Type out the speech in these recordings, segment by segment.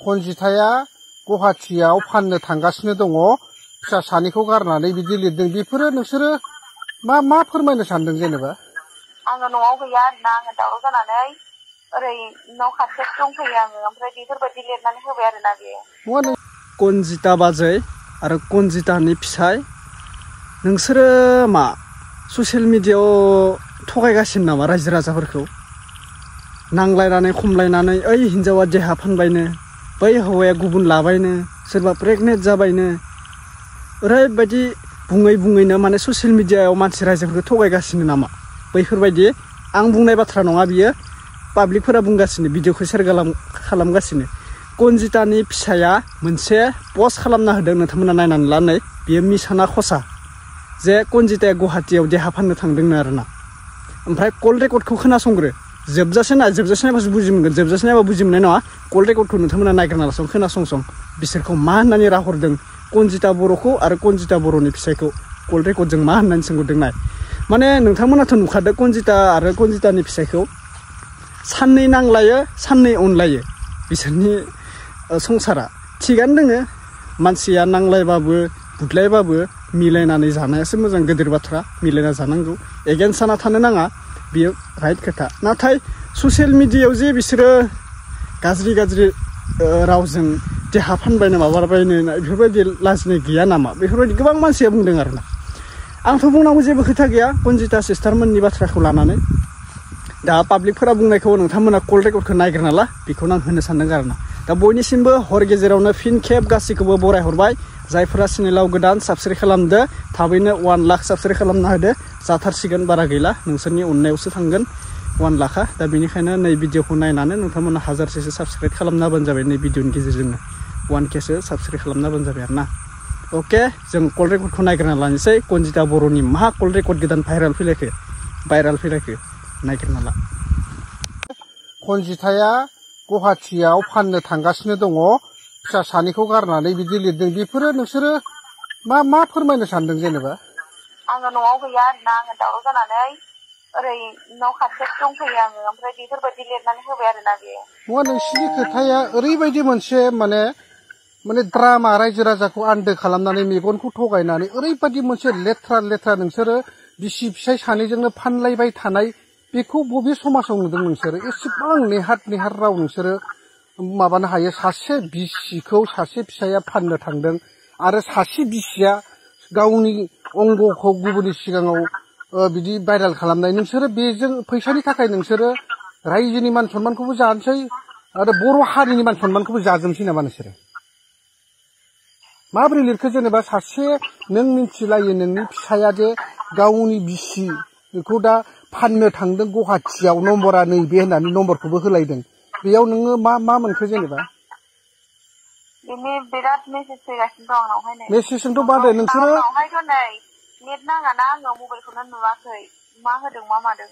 खनजिथाया गुवाहाटीयाव फाननो थांगासिनो दङ फिसा सानैखौ गारनानै बिदि लिरदों बेफोरो नोंसोरो मा फोरमायनो सानदों जेनेबा आङो न'आव गैया आरोना आङो दावराव जानानै ओरै न' खाथियाव दंफैयो आङो ओमफ्राय बेफोरबायदि लिरनानै होबाय आरोना बेयो कनजिता बाजै आरो कनजितानि फिसाय नोंसोरो मा ससियेल मिडियायाव थगायगासिनो नामा रायजो राजाफोरखौ नांलायनानै खमलायनानै ओइ हिनजावा देहा फानबायनो बै हौवाया गुबुन लाबायनो सोरबा प्रेगनेन्ट जाबायनो ओरैबायदि बुङैनो माने ससियेल मिडियायाव मानसि रायजोफोरखौ थगायगासिनो नामा बैफोरबायदि आं बुंनाय बाथ्रा नङा बियो पाब्लिकफोरा बुंगासिनो भिडिअखौ शेयार खालामगासिनो कनजितानि फिसाया मोनसे पस्ट खालामना होदों नोंथांमोना नायनानै ला नै बियो मिसाना खसा जे कनजिताया गुवाहाटीयाव देहा फाननो थांदोंनो आरोना ओमफ्राय कल रेकर्डखौ खोनासंग्रो जोबजासे नायबासो बुजि मोनगोन जोबजासे नायबा बुजि मोननाय नङा कल रेकर्डखौ नोंथांमोना नायग्रोना लासं खोनासं बिसोरखौ मा होननानै राहरदों कनजिता बर'खौ आरो कनजिता बर'नि फिसायखौ कल रेकर्डजों मा होननानै सोंहरदों नाय माने नोंथांमोनाथ' नुखादों कनजिता आरो कनजितानि फिसायखौ साननै नांलायो साननै अनलायो बिसोरनि संसारा थिगानो दोङो मानसिया नांलायबाबो बुदलायबाबो मिलायनानै जानायासो मोजां गिदिर बाथ्रा मिलायना जानांगौ एगेन्स्ट जाना थानो नाङा बियो राइट खोथा नाथाय ससियेल मिडियायाव जे बिसोरो गाज्रि रावजों देहा फानबायनो माबाबायनो बेफोरबायदि लाजिनाय गैया नामा बेफोरबायदि गोबां मानसिया बुंदों आरोना आंथ' बुंनांगौ जेबो खोथा गैया कनजिता सिस्टारमोननि बाथ्राखौ लानानै दा पाब्लिकफोरा बुंनायखौ नोंथांमोना कल रेकर्डखौ नायग्रोना ला बेखौनो आं होनो सानदों आरोना दा बयनिसिमबो हर गेजेरावनो फिन खेब गासैखौबो बरायहरबाय जायफोरा चेनेलाव गोदान साबस्क्राइब खालामदो थाबैनो 1 लाख साबस्क्राइब खालामना होदो जाथारसिगोन बारा गैला नोंसोरनि अननायावसो थांगोन 1 लाखा दा बेनिखायनो नै भिडिअखौ नायनानै नोंथांमोना 1000सो साबस्क्राइब खालामना होबानो जाबाय नै भिडिअनि गेजेरजोंनो 1Kसो साबस्क्राइब खालामना होबानो जाबाय आरोना अके जों कल रेकर्डखौ नायग्रोना लानोसै कनजिता बर'नि मा कल रेकर्ड गोदान भाइराल फैलायखो नायग्रोना ला खनजिथाया गुवाहाटीयाव फाननो थांगासिनो दङ फिसा सानैखौ गारनानै बिदि लिरदों बेफोरो नोंसोरो मा फोरमायनो सानदों जेनेबा आङो न'आव गैया आरोना आङो दावराव जानानै ओरै न' खाथियाव दंफैयो आङो ओमफ्राय बेफोरबायदि लिरनानै होबाय आरोना बेयो नङा नोंसिनि खोथाया ओरैबायदि मोनसे माने द्रामा रायजो राजाखौ आन्दो खालामनानै मेगनखौ थगायनानै ओरैबायदि मोनसे लेथ्रा नोंसोरो बिसि फिसाय सानैजोंनो फानलायबाय थानाय बेखौ बबे समाजाव नुदों नोंसोरो एसेबां नेहाथ राव नोंसोरो माबानो हायो सासे बिसिखौ सासे फिसाया फाननो थांदों आरो सासे बिसिया गावनि अंगखौ गुबुननि सिगाङाव बिदि भाइराल खालामनाय नोंसोरो बेजों फैसानि थाखाय नोंसोरो रायजोनि मान सन्मानखौबो जानोसै आरो बर' हारिनि मान सन्मानखौबो जाजोबसै नामा नोंसोरो माबोरै लिरखो जेनेबा सासे नों मिथिलायो नोंनि फिसाया जे गावनि बिसिखौ दा फाननो थांदों गुवाहाटीयाव नम्बरा नैबे होननानै नम्बरखौबो होलायदों बेयाव नोङो मा मोनखो जेनेबा बेनि बिराद मेसेज फैगासिनो दं आंनावहाय नै मेसेजजोंथ' बादो नोंसोरो आंनावहायथ' नै नेट नाङाना आङो मबाइलखौनो नुवाखै मा होदों मा मादों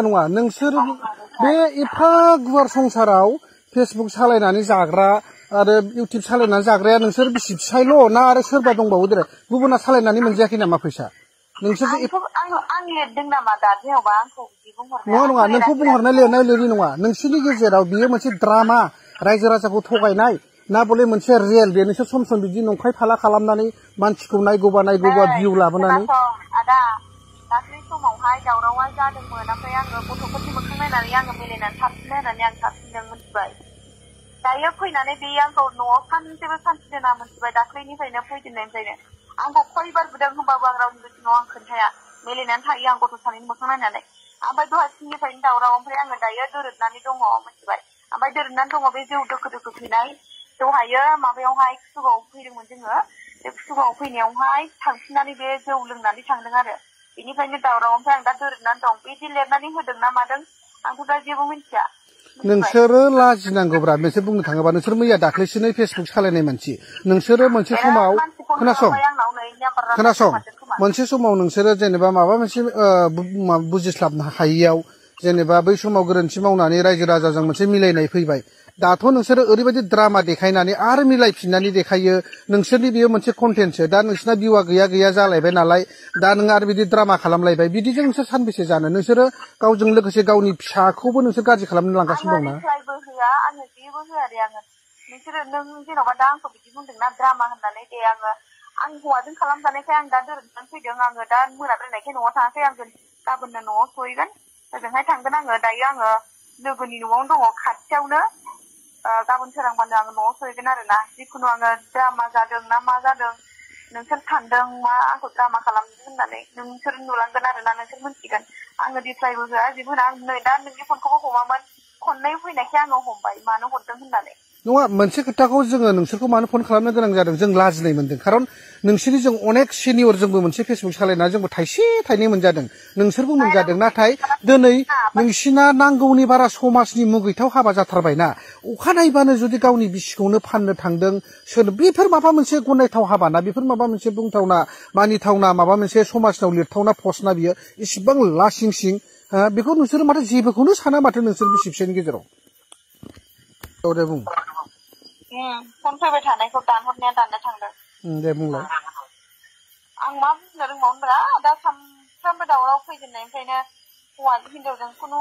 नङा नोंसोर बे एफा गुवार संसाराव फेसबुक सालायनानै जाग्रा आरो इउटिउब सालायनानै जाग्राया नोंसोर बिसि फिसायल' ना आरो सोरबा दंबावो देरै गुबुना सालायनानै मोनजायाखै नामा फैसा नोंसोर आं लिरदों नामा दा जेनेबा आंखौ बिदि बुंहरनाया नङा नोंखौ बुंहरनाय लिरनाय नङा नोंसोरनि गेजेराव बियो मोनसे द्रामा रायजो राजाखौ थगायनाय ना बले मोनसे रियेल बे नोंसोर सम बिदि नंखाय फाला खालामनानै मानसिखौ नायगौबा भिउ लाबोनानै आदा दाख्लै समावहाय दावरावा जादोंमोन ओमफ्राय आङो गथ'फोरनि मोखां नायनानै आङो मिलायनानै थाफिनो होननानै आं थाफिनदों मिथिबाय दायो फैनानै बे आंखौ न'आव सानसेबो सान्थि दोना मिथिबाय दाख्लैनिफ्रायनो फैजेननायनिफ्रायनो आंखौ खयबार बुदों होनबाबो आं रावनिबो सिगाङाव आं खोन्थाया मिलायनानै थायो आं गथ' सानैनि मोखां नायनानै ओमफ्राय दहाय फुंनिफ्रायनो दावराव ओमफ्राय आङो दायो दोरोदनानै दङ मिथिबाय ओमफ्राय दोरोदनानै दङ बे जौ दोखो फैनाय दहायो माबायावहाय खुसुगाव फैदोंमोन जोङो बे खुसुगाव फैनायावहाय थांफिननानै बे जौ लोंनानै थांदों आरो बेनिफ्रायनो दावराव ओमफ्राय आं दा दोरोदनानै दं बिदि लिरनानै होदों ना मादों आंथ' दा जेबो मिथिया नोंसोरो लाजिनांगौब्रा मोनसे बुंनो थाङोबा नोंसोर मैया दाख्लैसोनो फेसबुक सालायनाय मानसि नोंसोरो मोनसे समाव खोनासं मोनसे समाव नोंसोरो जेनेबा माबा मोनसे बुजिस्लाबनो हायियाव जेनेबा बै समाव गोरोन्थि मावनानै रायजो राजाजों मोनसे मिलायनाय फैबाय दाथ' नोंसोरो ओरैबायदि द्रामा देखायनानै आरो मिलायफिननानै देखायो नोंसोरनि बेयो मोनसे कन्टेन्टसो दा नोंसिना भिउआ गैया जालायबाय नालाय दा नों आरो बिदि द्रामा खालामलायबाय बिदिजों नोंसोर सानबेसे जानो नोंसोरो गावजों लोगोसे गावनि फिसाखौबो नोंसोर गाज्रि खालामनो लांगासिनो दंना आङो जेबो होआ आङो जेबो होआ दे आङो बिसोरो नों जेन'बा दा आंखौ बिदि बुंदोंना ड्रामा होननानै दे आं हौवाजों खालामजानायखाय आं दा दोरोदनानै फैदों आङो दा मोनाद्रायनायखाय न'आव थाङाखै आं गाबोननो न'आव सहैगोन ओजोंहाय थांगोन आङो दायो आङो लोगोनि न'आवनो दङ खाथियावनो गाबोन सोरांबानो आङो न'आव सहैगोन आरोना जिखुनु आङो ड्रामा जादों ना मा जादों नोंसोर सानदों मा आंखौ ड्रामा खालामदों होननानै नोंसोर नुलांगोन आरोना नोंसोर मिथिगोन आङो रिप्लायबो होआ जेबो होना आं नै दा नोंनि फनखौबो हमामोन खननै फैनायखाय आङो हमबाय मानो हरदों होननानै नङा मोनसे खोथाखौ जोङो नोंसोरखौ मानो फन खालामनो गोनां जादों जों लाजिनाय मोनदों खारन नोंसोरनि जों अनेक सिनियर जोंबो मोनसे फेसबुक सालायना जोंबो थाइसे थाइनै मोनजादों नोंसोरबो मोनजादों नाथाय दिनै नोंसिना नांगौनि बारा समाजनि मुगैथाव हाबा जाथारबायना अखानायबानो जुदि गावनि बिसिखौनो फाननो थांदों सोर बेफोर माबा मोनसे गनायथाव हाबा ना बेफोर माबा मोनसे बुंथावना मानिथावना माबा मोनसे समाजनाव लिरथावना पस्टना बियो इसिबां लासिं सिं बेखौ नोंसोर माथो जेबोखौनो साना माथो नोंसोर बिसि फिसायनि गेजेराव औ दे बुं फन फैबाय थानायखौ दानहरनाया दाननो थांदों दे बुंलाय आं मा बुंनो रोंबावनोब्रा दा सानफ्रामबो दावराव फैजेननायनिफ्रायनो हौवा हिनजावजों खुनु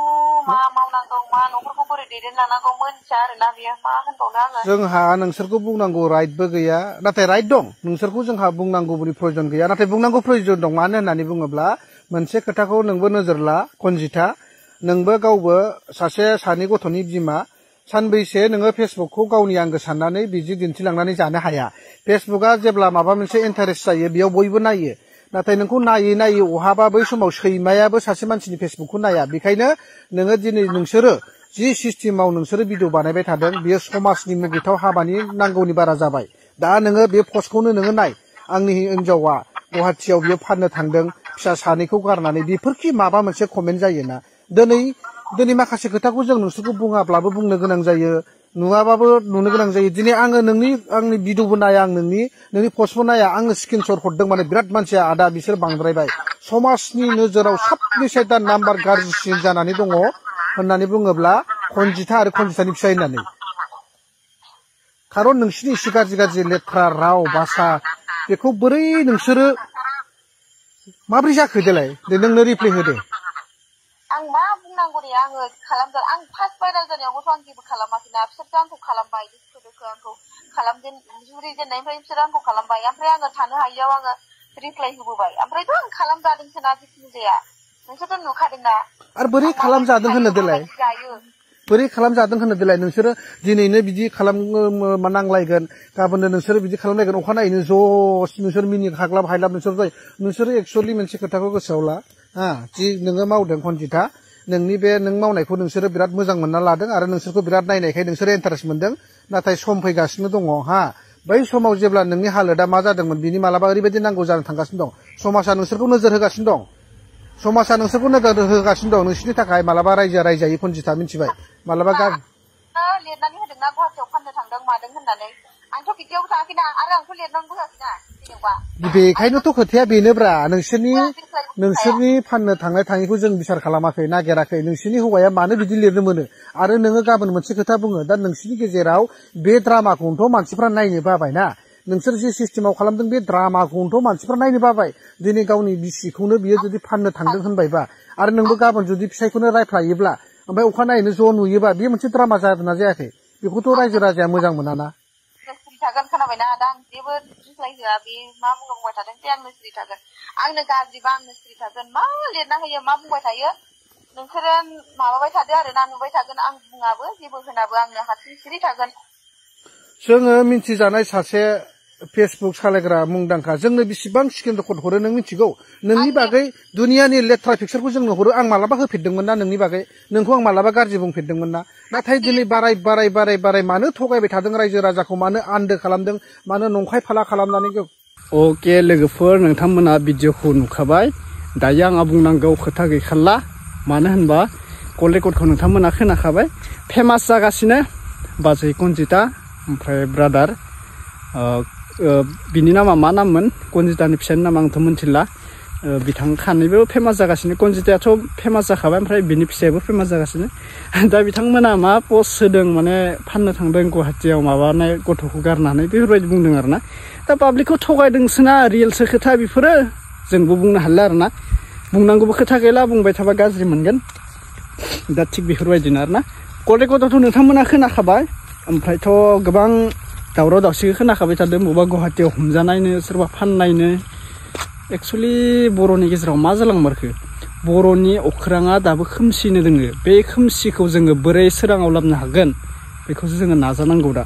मा मावनांगौ मा न'खरखौ बोरै दैदेनलांनांगौ मोनथिया आरोना बियो मा होनबावनो आङो जोंहा नोंसोरखौ बुंनांगौ राइटबो गैया नाथाय राइट दं नोंसोरखौ जोंहा बुंनांगौनि प्रयजन गैया नाथाय बुंनांगौ प्रयजन दं मानो होननानै बुङोब्ला मोनसे खोथाखौ नोंबो नोजोर ला कनजिता नोंबो गावबो सासे सानै गथ'नि बिमा सानबैसे नोङो फेसबुकखौ गावनि आंगो साननानै बिदि दिन्थिलांनानै जानो हाया फेसबुकआ जेब्ला माबा मोनसे इन्टारेस्ट जायो बेयाव बयबो नायो नाथाय नोंखौ नायै नायै अहाबा बै समाव सैमायाबो सासे मानसिनि फेसबुकखौ नाया बेखायनो नोङो दिनै नोंसोरो जि सिस्टेमाव नोंसोरो भिडिअ बानायबाय थादों बियो समाजनि मुगैथाव हाबानि नांगौनि बारा जाबाय दा नोङो बे पस्टखौनो नोङो नाय आंनि हिनजावा गुवाहाटियाव बियो फाननो थांदों फिसा सानैखौ गारनानै बेफोरखि माबा मोनसे कमेन्ट जायोना दिनै माखासे खोथाखौ जों नोंसोरखौ बुङाब्लाबो बुंनो गोनां जायो नुवाबाबो नुनो गोनां जायो दिनै आङो आंनि भिडिअबो नाया आं नोंनि पस्टबो नाया आङो स्क्रिनशट हरदों माने बिराद मानसिया आदा बिसोर बांद्रायबाय समाजनि नोजोराव सबनिसाय दा नाम्बार गाज्रिसिन जानानै दङ होननानै बुङोब्ला कनजिता आरो कनजितानि फिसाय होननानै खारन नोंसिनि एसे गाज्रि लेथ्रा राव भाषा बेखौ बोरै नोंसोरो माब्रै जाखो देलाय नोंनो रिप्लाय होदे आं मा बुंनांगौ दे आङो खालामगोन आं फार्स्ट भाइरेल जानायावबोथ' आं जेबो खालामाखैना बिसोरसो आंखौ खालामबाय दोखो आंखौ जुरिजेननायनिफ्राय बिसोर आंखौ खालामबाय ओमफ्राय आङो थानो हायियाव आङो रिप्लाय होबोबाय ओमफ्रायथ' आं खालामजादोंसोना जिखुनु जाया नोंसोरथ' नुखादोंना आरो बोरै खालामजादों होननो देलाय बोरै खालामजादों होननो देलाय नोंसोरो दिनैनो बिदि नांलायगोन गाबोननो नोंसोरो बिदि खालामलायगोन अखानायैनो ज' नोंसोर मिनि हाग्लाब हायलाब नोंसोरो एक्सुवेलि मोनसे खोथाखौ गोसोआव ला जि नोङो मावदों कनजिता नोंनि बे नों मावनायखौ नोंसोरो बिराद मोजां मोनना लादों आरो नोंसोरखौ बिराद नायनायखाय नोंसोरो इन्टारेस्ट मोनदों नाथाय सम फैगासिनो दङ बै समाव जेब्ला नोंनि हालोदा मा जादोंमोन बिनि मालाबा ओरैबायदि नांगौ जानो थांगासिनो दं समाजा नोंसोरखौ नोजोर होगासिनो दं नोंसिनि थाखाय मालाबा रायजोआ रायजायो कनजिता मिथिबाय मालाबा लिरनानै होदोंना गुवाहाटियाव फाननो थांदों मादों होननानै आंथ' बिदियावबो थाङाखैना आरो आंथ' लिरनांगौ होआखैना जेनेबा बेखायनोथ' खोथाया बेनोब्रा नोंसोरनि फाननो थांनाय थाङिखौ जों बिसार खालामाखै नागिराखै नोंसिनि हौवाया मानो बिदि लिरनो मोनो आरो नोङो गाबोन मोनसे खोथा बुङो दा नोंसिनि गेजेराव बे ड्रामाखौनोथ' मानसिफ्रा नायनो बाबायना नोंसोर जे सिस्टेमाव खालामदों बे ड्रामाखौनोथ' मानसिफ्रा नायनो बाबाय दिनै गावनि बिसिखौनो बियो जुदि फाननो थांदों होनबायबा आरो नोंबो गाबोन जुदि फिसायखौनो रायफ्लायोब्ला ओमफ्राय अखानायैनो ज' नुयोबा बे मोनसे ड्रामा जादोंना जायाखै बेखौथ' रायजो राजाया मोजां मोनाना थागोन खोनाबायना आदा आं जेबो रिप्लाय होआ बे मा बुंबाय थादों जे आंनो सिरि थागोन आंनो गाज्रिबा आंनो सिरि थागोन मा लिरना होयो मा बुंबाय थायो नोंसोरो माबाबाय थादो आरोना नुबाय थागोन आं बुङाबो जेबो होनाबो आंनो हारसिं सिरि थागोन जोङो मिथिजानाय सासे फेसबुक सालायग्रा मुंदांखा जोंनो बेसेबां स्क्रिन रेकर्ड हरो नों मिथिगौ नोंनि बागै दुनियानि लेथ्रा पिक्सारखौ जोंनो हरो आं मालाबा होफेरदोंमोन ना नोंनि बागै नोंखौ आं मालाबा गाज्रि बुंफेरदोंमोन ना नाथाय दिनै बाराय मानो थगायबाय थादों रायजो राजाखौ मानो आन्दो खालामदों मानो नंखाय फाला खालामनानै अके लोगोफोर नोंथांमोना भिडिअखौ नुखाबाय दायो आंहा बुंनांगौ खोथा गैखाला मानो होनबा कल रेकर्डखौ नोंथांमोना खोनाखाबाय फेमास जागासिनो बाजै कनजिता ओमफ्राय ब्रादार बिनि नामा मा नाममोन कनजितानि फिसानि नामा आंथ' मिथिला बिथां खानैबो फेमास जागासिनो कनजितायाथ' फेमास जाखाबाय ओमफ्राय बिनि फिसायाबो फेमास जागासिनो दा बिथांमोना मा पस्ट होदों माने फाननो थांदों गुवाहाटियाव माबानाय गथ'खौ गारनानै बेफोरबायदि बुंदों आरोना दा पाब्लिकखौ थगायदोंसोना रियेलसो खोथा बेफोरो जोंबो बुंनो हाला आरोना बुंनांगौबो खोथा गैला बुंबाय थाबा गाज्रि मोनगोन दा थिग बेफोरबायदिनो आरोना कल रेकर्डआवथ' नोंथांमोना खोनाखाबाय ओमफ्रायथ' गोबां दावराव दावसिखौ खोनाखाबाय थादों बबेबा गुवाहाटियाव हमजानायनो सोरबा फाननायनो एक्सुवेलि बर'नि गेजेराव मा जालांमारखो बर'नि अख्राङा दाबो खोमसिनो दोङो बे खोमसिखौ जोङो बोरै सोराङाव लाबोनो हागोन बेखौसो जोङो नाजानांगौ दा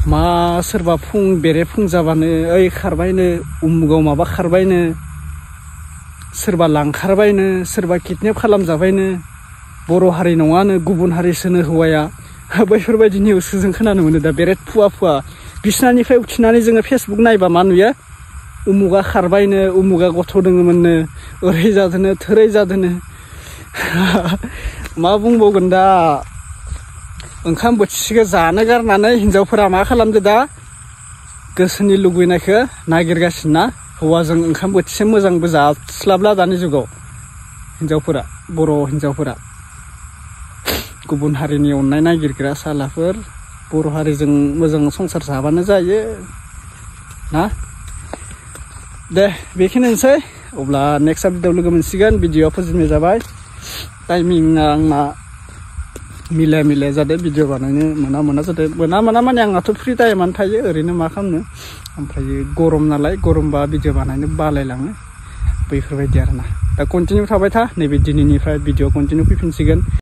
मा सोरबा फुं बेरे फुं जाबानो ओइ खारबायनो उमुगाव माबा खारबायनो सोरबा लांखारबायनो सोरबा किडनेप खालामजाबायनो बर' हारि नङानो गुबुन हारिसोनो हौवाया बैफोरबायदि निउसखौ जों खोनानो मोनो दा बेरेट फुवा फुवा बिसनानिफ्राय उथिनानै जोङो फेसबुक नायबा मा नुयो उमुगा खारबायनो उमुगा गथ' दोङोमोननो ओरै जादोनो थोरै जादोनो मा बुंबावगोन दा ओंखाम बोथिसेखौ जानो गारनानै हिनजावफोरा मा खालामदो दा गोसोनि लुबैनायखौ नागिरगासिनो ना हौवाजों ओंखाम बोथिसे मोजांबो जास्लाबला दानि जुगाव हिनजावफोरा बर' हिनजावफोरा गुबुन हारिनि अननाय नागिरग्रा सालाफोर बर' हारिजों मोजां संसार जाबानो जायो ना दे बेखिनिसै अब्ला नेक्स्ट भिडिअ लोगो मोनसिगोन भिडिअआ फोजोबनाय जाबाय टाइमिंआ आंना मिलाया जादों भिडिअ बानायनो मोना जादों मोना माने आंनाथ' फ्रि टाइमानो थायो ओरैनो मा खालामनो ओमफ्राय गरम नालाय गरमबा भिडिअ बानायनो बालायलाङो बैफोरबायदि आरोना दा कन्टिनिउ थाबाय था नैबे दिनैनिफ्राय भिडिअ कन्टिनिउ फैफिनसिगोन